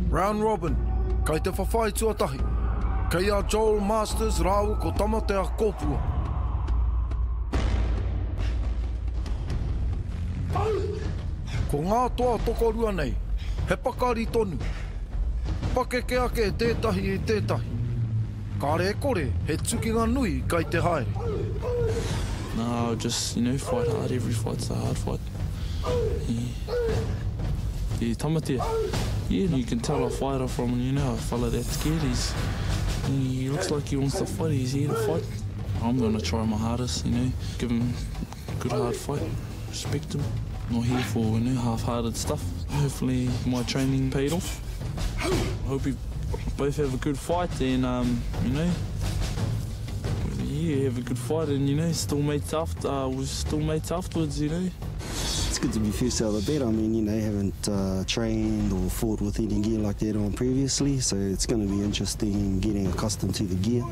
Round Robin, Kei te whawhai tuatahi, kei a Joel Masters rāua ko Tamatea Kōpua. Ko ngā toa tokorua nei, he pakari tonu. Pakeke ake tētahi i tētahi. Kāre e kore, he tukinga nui kai te haere. Nah, just, you know, fight hard, every fight's a hard fight. Yeah. Yeah, Tamatea. Yeah, you can tell a fighter from, you know, a fella that's scared. He's, he looks like he wants to fight, he's here to fight. I'm going to try my hardest, you know, give him a good hard fight, respect him. Not here for, you know, half-hearted stuff. Hopefully my training paid off. Hope we both have a good fight and, um, you know, yeah, have a good fight and, you know, still mates after, uh, we're still mates afterwards, you know. It's good to be first out of the bat. I mean, you know, haven't uh, trained or fought with any gear like that on previously, so it's going to be interesting getting accustomed to the gear.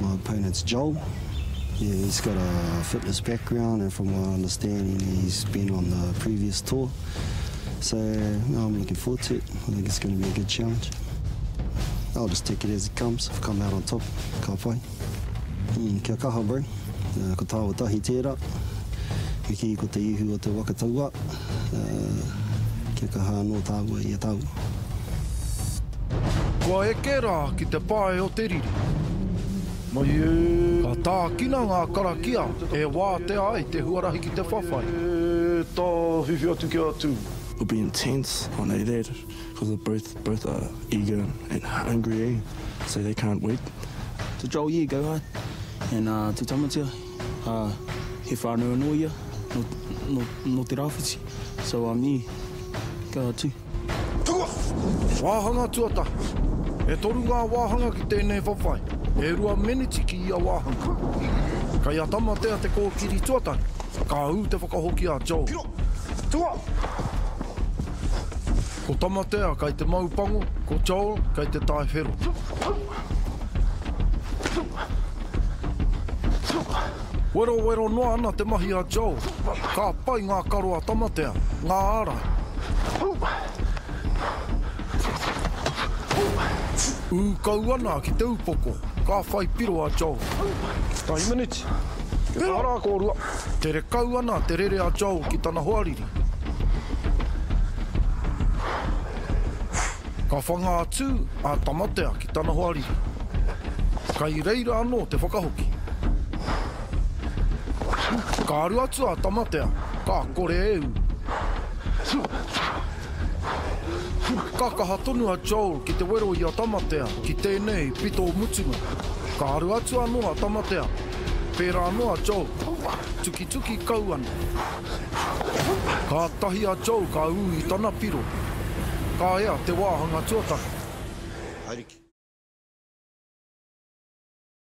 My opponent's Joel. Yeah, he's got a fitness background, and from what I understand, he's been on the previous tour. So I'm looking forward to it. I think it's going to be a good challenge. I'll just take it as it comes. I've come out on top, ka pai. Mm, kia kaha, bro. Uh, ko tāua tahi tērā. Me kī ko te ihu o te waka tauā. Uh, kia kaha anō tāua i a tāua. Kua eke rā ki te pae o te riri. Mai e. Ka tākina ngā karakia e wātea ai te huarahi ki te whawhai. E tāwhiwhi atu ki a Tū. It'll be intense, I know that, because they're both, both are eager and hungry, eh? So they can't wait. To Joel, yeah, go hard. And uh, to Tamatea, uh, he whānau anō ia, no, no, no te rāwhiti. So, um, yeah, go hard too. Wāhanga tuatahi. E toru ngā wāhanga ki tēnei whawhai, e rua meneti ki ia wāhanga. Kei a Tamatea te kōkiri tuatahi, ka ū te whakahoki a Joel. Ko Tamatea kei te mau pango, ko Joel kei te tae whero. Werowero noa ana te mahi a Joel. Ka pai ngā karo a Tamatea, ngā ārai. Ū kau ana ki te upoko, ka whai piro a Joel. Tahi meneti. Kia kaha rā kōrua. Tere kau ana te rere a Joel ki tana hoariri. Ka whanga atu a Tamatea ki tana hoariri. Kai reira anō te whakahoki. Ka aru atu a Tamatea, ka kore e ū. Ka kaha tonu a Joel ki te wero i a Tamatea ki tēnei pito mutunga. Ka aru atu anō a Tamatea, pērā anō a Joel, tukituki kau ana. Kātahi a Joel ka ū i tana piro. Ka ea te wāhanga tuatahi. Haere ki.